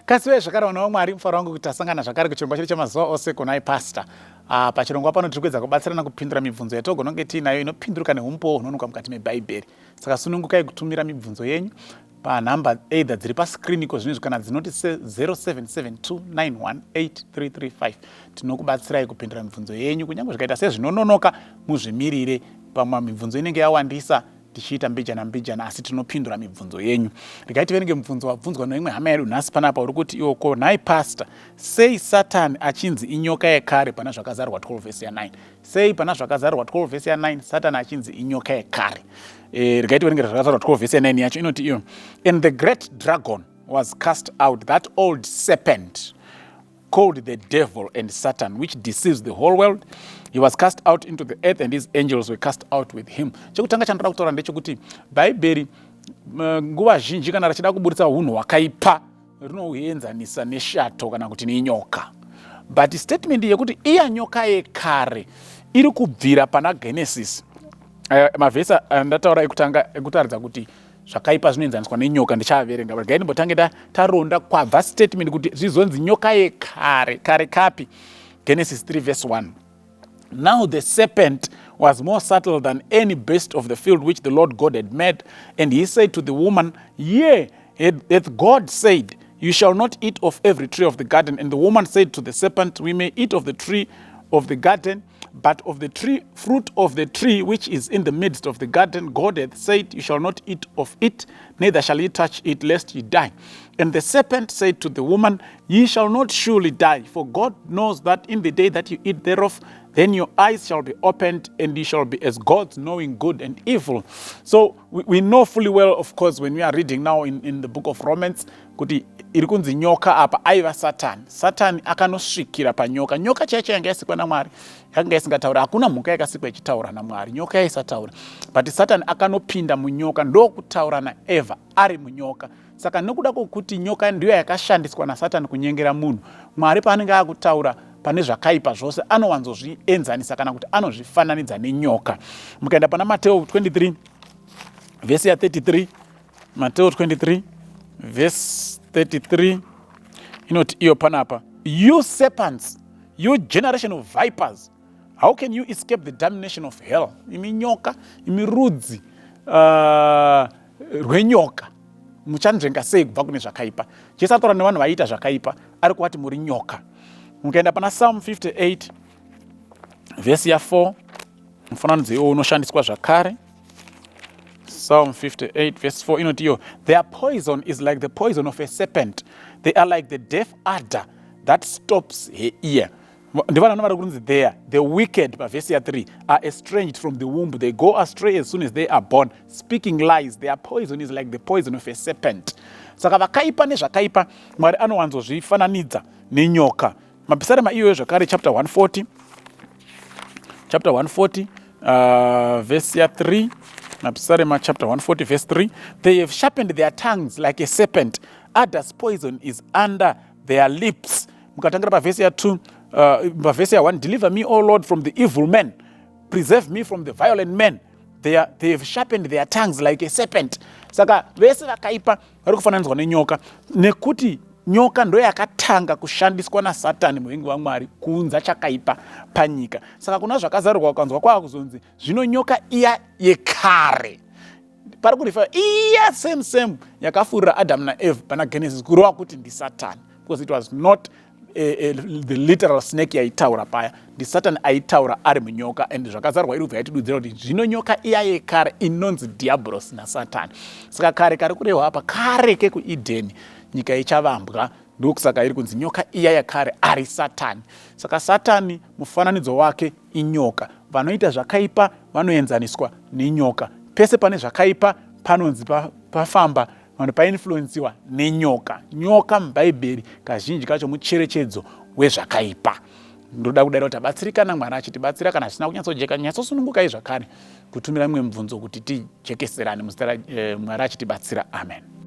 Kasi zvakare, vana vaMwari, mufaro wangu kuti tasangana zvakare kuchirongwa chedu chamazuva ose kunai Pastor. Pachirongwa pano tiri kuedza kubatsirana kupindura mibvunzo yatogona kunge tiinayo inopinduruka neumbowo hunowanikwa mukati mebhaibheri. Saka sunungukai kutumira mibvunzo yenyu panhamba either dziri pascreen iko zvinezvi kana dzinoti 0772918335. Tinokubatsirai kupindura mibvunzo yenyu, kunyange zvikaita sezvinononoka, muzvimirire. Pamwe mibvunzo inenge yawandisa, tichiita mbijana mbijana, asi tinopindura mibvunzo yenyu. Regai tiverenge mubvunzo wabvunzwa neimwe hama yedu nhasi panapa, uri kuti iwo, "Ko nhai Pastor, sei Satani achinzi inyoka yekare pana Zvakazarurwa 12 vhesi ya9? Sei pana Zvakazarurwa 12 vhesi ya9 Satani achinzi inyoka yekare?" Regai tiverenge Zvakazarurwa 12 vhesi ya9 yacho. Inoti iyo, "And the great dragon was cast out, that old serpent called the devil and Satan, which deceives the whole world. He was cast out into the earth, and his angels were cast out with him." Chekutanga chandoda kutaura ndechekuti Bhaibheri nguva zhinji kana richida kuburitsa unhu hwakaipa, rinouenzanisa neshato kana kuti nenyoka. But statement yekuti iya nyoka yekare iri kubvira pana Genesis. Mavhesi andataura ekutanga ekutaridza kuti zvakaipa zvinoenzaniswa nenyoka ndichaaverenga. Regai ndimbotange taronda kwabva statement kuti zvizonzi nyoka yekare. Kare kapi? Genesis 3 verse 1: "Now the serpent was more subtle than any beast of the field which the Lord God had made. And he said to the woman, 'Yea, hath God said, You shall not eat of every tree of the garden?' And the woman said to the serpent, 'We may eat of the tree of the garden, but of the tree, fruit of the tree which is in the midst of the garden, God hath said, You shall not eat of it, neither shall ye touch it, lest ye die.' And the serpent said to the woman, 'Ye shall not surely die, for God knows that in the day that you eat thereof, then your eyes shall be opened, and you shall be as gods, knowing good and evil.'" So we know fully well, of course, when we are reading now in the book of Romans, kuti iri kunzi nyoka apa aiva Satani. Satani akanosvikira panyoka. Nyoka chaicho yanga yasikwa naMwari yakanga isingatauri. Hakuna mhuka yakasikwa ichitaura naMwari. Nyoka yaisataura, but Satani akanopinda munyoka ndokutaura naEvha ari munyoka. Saka nokuda kwokuti nyoka ndiyo yakashandiswa naSatani kunyengera munhu, Mwari paanenge akutaura pane zvakaipa zvose anowanzozvienzanisa kana kuti anozvifananidza nenyoka. Mukaenda pana Mateo 23 vhesi ya33, Mateo 23 vhesi 33 inoti iyo panapa, "You serpents, you generation of vipers, how can you escape the damnation of hell?" Imi nyoka, imi rudzi rwenyoka, muchanzvenga sei kubva kune zvakaipa? Jesu ataura nevanhu vaiita zvakaipa, ari kuvati muri nyoka. Mukaenda pana Psalm 58 vhesi ya4, mufananidzo iwo unoshandiswa zvakare. Psalm 58 verse 4 inoti iyo, "Their poison is like the poison of a serpent. They are like the deaf adder that stops her ear." Ndivanhu vari kunzi there, "The wicked," pavhesi ya3, "are estranged from the womb. They go astray as soon as they are born, speaking lies. Their poison is like the poison of a serpent." Saka vakaipa nezvakaipa, Mwari anowanzozvifananidza nenyoka. Mapisarema iyoyo zvakare, chapter 140, chapter 140 verse ya3. Mapisarema chapter 140 verse 3: "They have sharpened their tongues like a serpent. Adder's poison is under their lips." Mukatangira pavhesi ya2, pavhesi ya1, "Deliver me, O Lord, from the evil man. Preserve me from the violent men. They have sharpened their tongues like a serpent." Saka vese vakaipa vari kufananidzwa nenyoka nekuti nyoka ndo yakatanga kushandiswa naSatani, muvengi waMwari, kuunza chakaipa panyika. Saka kuna Zvakazarurwa ukanzwa kwava kuzonzi zvino nyoka iya yekare, pari kurefer iya same same yakafurira Adamu naEve pana Genesis, kureva kuti ndiSatani, because it was not the literal snake yaitaura paya. NdiSatani aitaura ari munyoka, and Zvakazarurwa iri kubva yatidudzira kuti zvino nyoka iya yekare inonzi Dhiabhurosi naSatani. Saka kare kari kurehwa apa kare kekuEdheni, nyika ichavambwa. Ndokusaka iri kunzi nyoka iya yakare ari Satani. Saka Satani mufananidzo wake inyoka. Vanoita zvakaipa vanoenzaniswa nenyoka. Pese pane zvakaipa panonzi pafamba vanhu painfluensiwa nenyoka. Nyoka muBhaibheri kazhinji kacho mucherechedzo wezvakaipa. Ndoda kudaira kuti abatsirikana. Mwari achitibatsira. Kana zvisina kunyatsojeka, nyatsosunungukai zvakare kutumira mimwe mibvunzo kuti tijekeserane muzita raMwari achitibatsira. Amen.